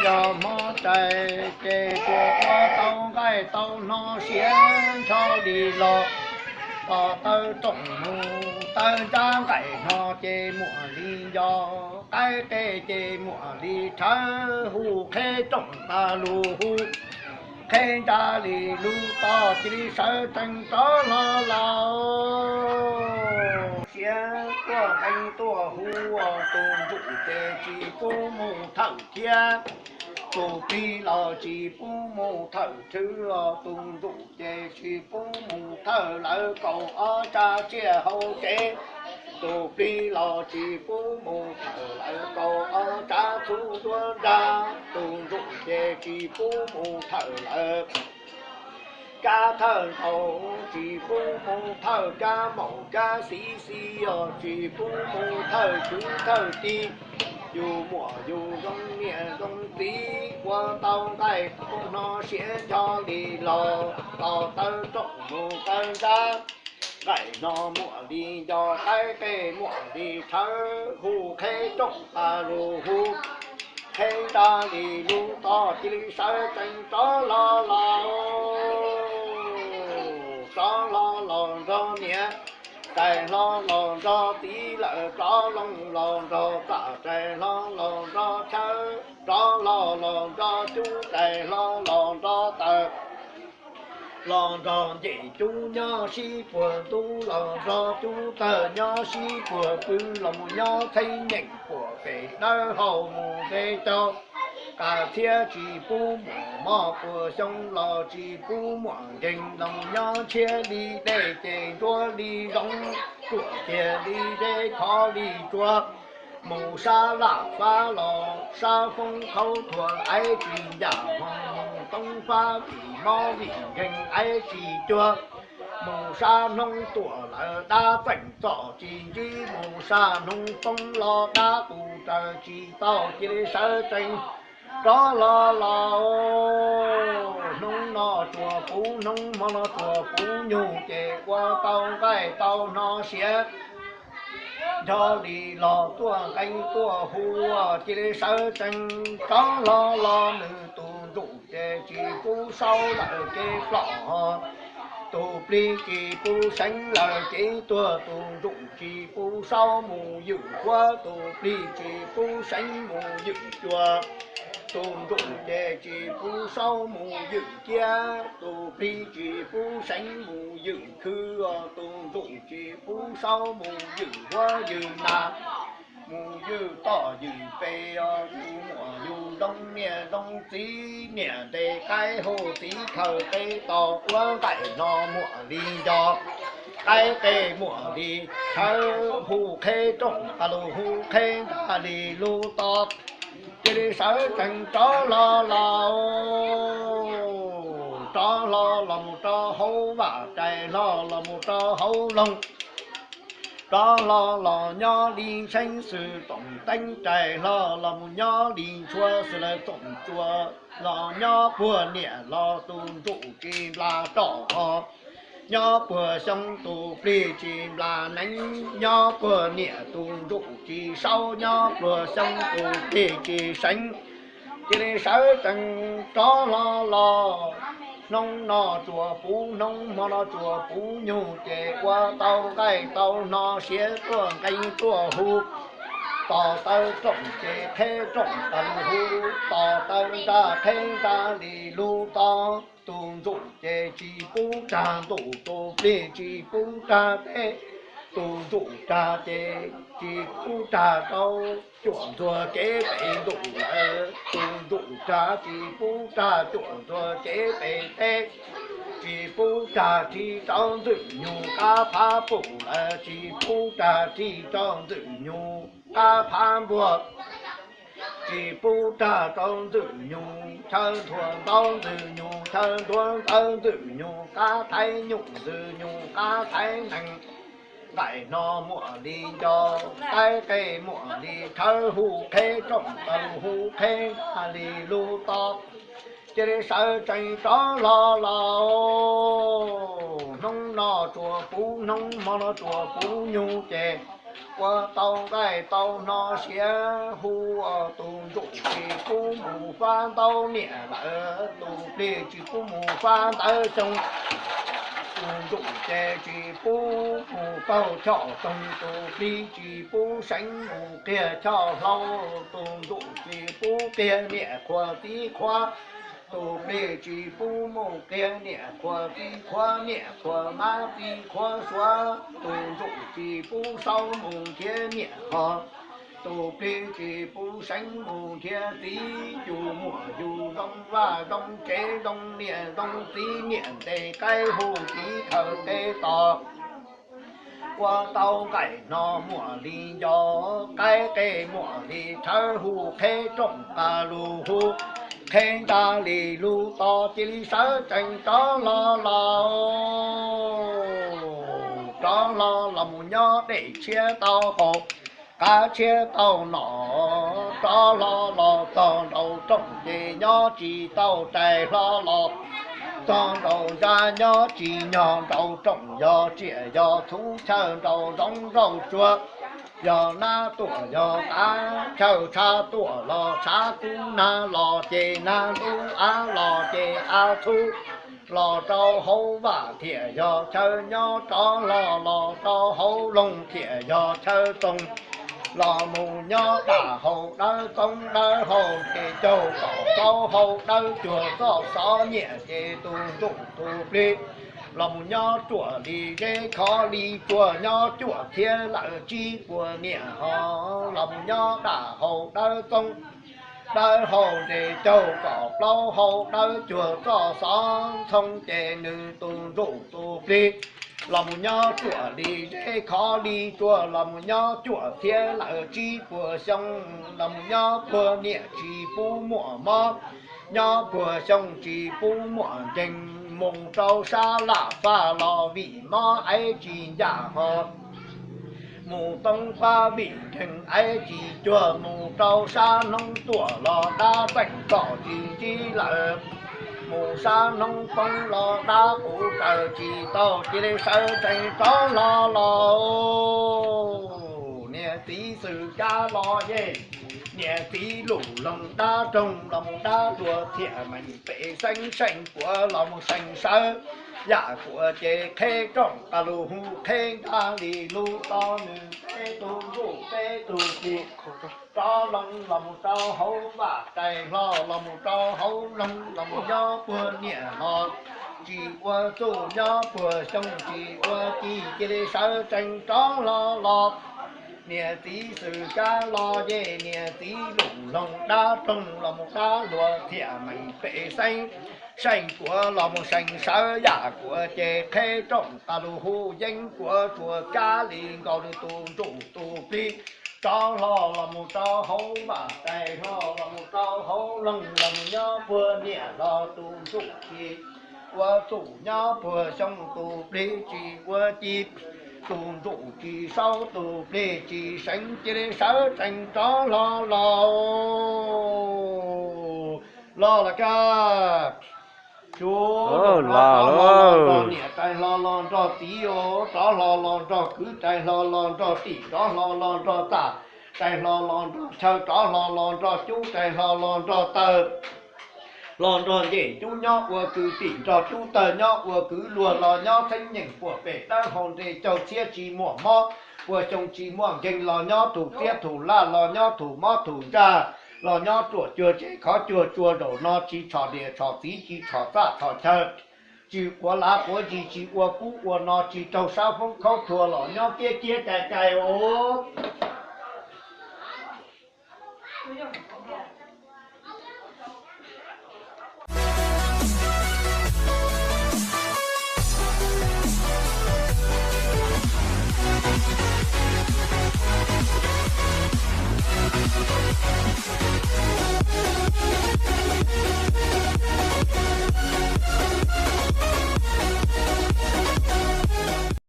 Yog hmo rais ces tsuas ua tau nqaij tau hno siav nrho li los, tos taw rooj mus taw nrab nqaij hno ces muaj li nco, qaib qej ces muaj li rhawv, hu qheb rooj tas lus hu qheb nrab li lub tod cia li sawv tsees rov hlo los. Siav tuaj nqeeb tuaj hu, tus ntsuj ces tsis pub mus thawj thiab, tus plig los tsis pub mus thawj rhwv, tus ntsuj ces tsis pub mus thawj lawv kaum ob tsav tsiaj hauv tsev. Tus plig los tsis pub mus thawj lawv kaum ob tsav txhuv nruab nrag, tus ntsuj ces tsis pub mus thawj lawv kab thawj ntaus, tsis pub mus thawj kab maum kab xiv xi os, tsis pub mus thawj kwv thawj tij, yus muaj yus zoo niam zoo txiv ua tau nqaij tau hno siav nrho li los, tos taw rooj mus taw nrab nqaij hno muaj li nco, qaib qej muaj li rhawv, hu qheb rooj tas lus hu qheb nrab li lub tod cia li sawv tsees rov hlo los. Rov hlo los nrog niam, rais hlo los nrog txiv, lawm rov hlo los nrog txam, rais hlo los nrog chaw, rov hlo los nrog cub, rais hlo los nrog taws, los nrog ncej cub nyob sib puag ntub, los nrog cub tawg nyob sib puag pw, los mus nyob txheeb nyeem puag pem dawb hau mus nte cau. Qas txhiab tsis pub muaj mob, puag xyoo los tsis pub muaj nkeeg, los mus nyob ntshiab li dej ces ntsuab li zoov, ruam kiag li zeb khov li tsua. Mus sab laj fab los sab foob khaub thuas, aib tsis ncaj hmo mus toob fab, vim mob vim nkeeg aib tsis cuag. Mus sab hnub tuaj lawm dab txeej txom tsis ntsib, mus sab hnub poob los dab tus raws tsis tau, cia li sawv tsees rov hlo los. Hnub no tsuas puv hnub, hmo no tsuas puv nyug, ces ua tau nqaij tau hno siav nrho li los, tuaj nqee tuaj hu, cia li sawv tsees rov hlo los. Nws tus ntsuj ces tsis pub saub lawm kev plom, tus plig tsis pub seev lawm kev tuag, tus ntsuj tsis pub saub mus ywm huab, tus plig tsis pub seev mus ywm cua. Tus ntsuj ces tsis pub saub mus ywm kiab, tus plig tsis pub seev mus ywm khw, tus ntsuj tsis pub saub mus ywm huab ywm nas, mus ywm toj ywm pes os. Yus muaj yus zoo niam zoo txiv, niam ntes qaib hu txiv khaws peb tos, ua nqaij hno muaj li nco, qaib qej muaj li rhawv, hu qheb rooj tas lus hu qheb nrab li lub tod, cia li sawv tsees rov hlo los. Rov hlo los mus rau hauv vaj, rais hlo los mus rau hauv loog, rov hlo los nyob li ntsheeb xwb tsoom teeb, rais hlo los mus nyob li ntshua xwb lawv tsoom tsua. Los nyob puag niam los tus ntsuj tsis nplas roj ho, nyob puag xyoo tus plig tsis nplas neev, nyob puag niam tus ntsuj tsis saub, nyob puag xyoo tus plig tsis seev, cia li sawv tsees rov hlo los. Hnub no tsuas puv hnub, hmo no tsuas puv nyug, ces ua tau nqaij tau hno siav tuaj nqee tuaj hu, tos taw rooj ces qheb rooj tas lus hu, tos taw nra qheb nra li lub tod. Tus ntsuj ces tsis pub rag ntuj, tus plig tsis pub rag teb, tus ntsuj rag ces tsis pub rag rau cuam ntxuag kev pem ntuj lawm, tus ntsuj rag tsis pub rag cuam ntxuag kev pem teb, tsis pub rag rhi rau ntxwg nyug qab phav pum lawm, tsis pub rag rhi rau ntxwg nyug qab phav npuag, tsis pub rag rau ntxwg nyug chaw ntuag ntaub, ntxwg nyug chaw ntuag ntawv, ntxwg nyug qab thaiv nyuj, ntxwg nyug qab thaiv nees. Nqaij hno muaj li nco, qaib qej muaj li rhawv, hu qheb rooj tas lus hu qheb nrab li lub tod, cia li sawv tsees rov hlo los. Hnub no tsuas puv hnub, hmo no tsuas puv nyug, ces Ua tau nqaij tau hno siav hu, tus ntsuj tsis pub mus fab ntaub niam lawm, tus plig tsis pub mus fab ntawv xyoo, tus ntsuj ces tsis pub mus taug choj toog, tus plig tsis pub seev mus qiag choj hlau, tus ntsuj tsis pub qiag niam qhuav txiv qhuav, tus plig tsis pub mus qiag niam qhuav txiv qhuav, niam qhuav mab txiv qhuav suav, tus ntsuj tsis pub saub mus nrhiav niam hos, tus plig tsis pub seev mus nrhiav txiv, yus muaj yus zoo vaj zoo tsev zoo niam zoo txiv, niam ntes qaib hu txiv khaws qe tos. Ua tau nqaij hno muaj li nco, qaib qe muaj li tshawv hu qheb rooj qa lug hu, qheb nta li lug tos cia li sawv tsees rov hlo los. Rov hlo los mus nyob dej tshiab tau qaum, qab tshiab tau nom, rov hlo los txog nraum rooj ces nyob tsis tau, rais hlo los txog nraum ntsa nyob tsis nyog, nraum rooj yog tsiaj yog txhu, chaw nraum zoov nraum tsuag, yog nab tuaj yog qav, chaw tshav tuaj los tshav kub, nag los ces nag ntub, av los ces av txhub, los rau hauv vaj thiaj yog chaw nyob, rov hlo los rau hauv loog thiaj yog chaw txoog. Los mus nyob daj hau dawb txoob dawb hau nres caug kaum plaub hau dawb cuag txoj xov, nyiaj ces tus ntsuj tus plig. Los mus nyob ruam li zeb khov li tsua, nyob cuaj txhiab lawm tsib puas niam hos. Los mus nyob daj hau dawb txoob dawb hau nres caug kaum plaub hau dawb cuag txoj xov, ntxhoo ces nws tus ntsuj tus plig. Los mus nyob ruam li zeb khov li tsua, los mus nyob cuaj txhiab lawm tsib puas xyoo. Los mus nyob puag niam tsis pub muaj mob, nyob puag xyoo tsis pub muaj nceeg, mus rau sab laj faj los vim mob aiv tsis ncaj hos, mus toob fab vim nkeeg aiv tsis cuag, mus rau sab hnoob tuaj los dab txeej txom tsis ntsib lawm, mus sab hnoob poob los dab quv raws tsis tau, cia li sawv tsees rov hlo los. Niam txiv xwm kab los yej, niam txiv lus loog dab roog, los mus dab luag txhiaj meem pem xeeb, seej puav los mus seej sawv, yam kuav ces qheb rooj qa lug hu, qheb ntaj li lug tos nws peb tug ntsuj peb tug plig. Rov loo los mus rau hauv vaj rais hlo los mus rau hauv loog, los mus nyob puag niam los tsis ua txuj, nyob puag xyoo tsis ua ci, cia li sawv tsees rov hlo los. Niam txiv xwm kab los yej, niam txiv lus loog dab roog, los mus dab luag txhiaj meem pem xeeb, seej puav los mus seej sawv, yam kuav ces qheb rooj qa lug hu, yeeb kuav tsuas kab li nkaus nws tus ntsuj tus plig. Rov hlo los mus rau hauv vaj rais hlo los mus rau hauv loog, los mus nyob puag niam los tus ntsuj tsis ua txuj, nyob puag xyoo tus plig tsis ua ci, tus ntsuj tsis saub tus plig tsis seev, cia li sawv tsees rov hlo los. Los los kag. Tsuv, los los nrog niam rais hlo los nrog txiv, rov hlo los nrog kwv rais hlo los nrog tij, rov hlo los nrog txaj rais hlo los nrog chaw, rov hlo los nrog cub rais hlo los nrog tawg, los nrog ncej cub nyob ua kwv tij, nrog cub tawg nyob ua kwv, luag los nyob txheeb nyeej puag pem dawb hau nres caug txhiab tsis muaj mob, puag xyoo tsis muaj nkeeg, los nyob thum txiab thum laj, los nyob thum mob thum ntsaj, los nyob ruam cuag tsev khov cuag tsua, zaum no tsis tshom niam tshom txiv, tsis tshom txaj tshom chaw, tsis quav lav quav zis, tsis ua kub ua no, tsis raug sab foob khaub thuas, los nyob kiab kiab cai cai os.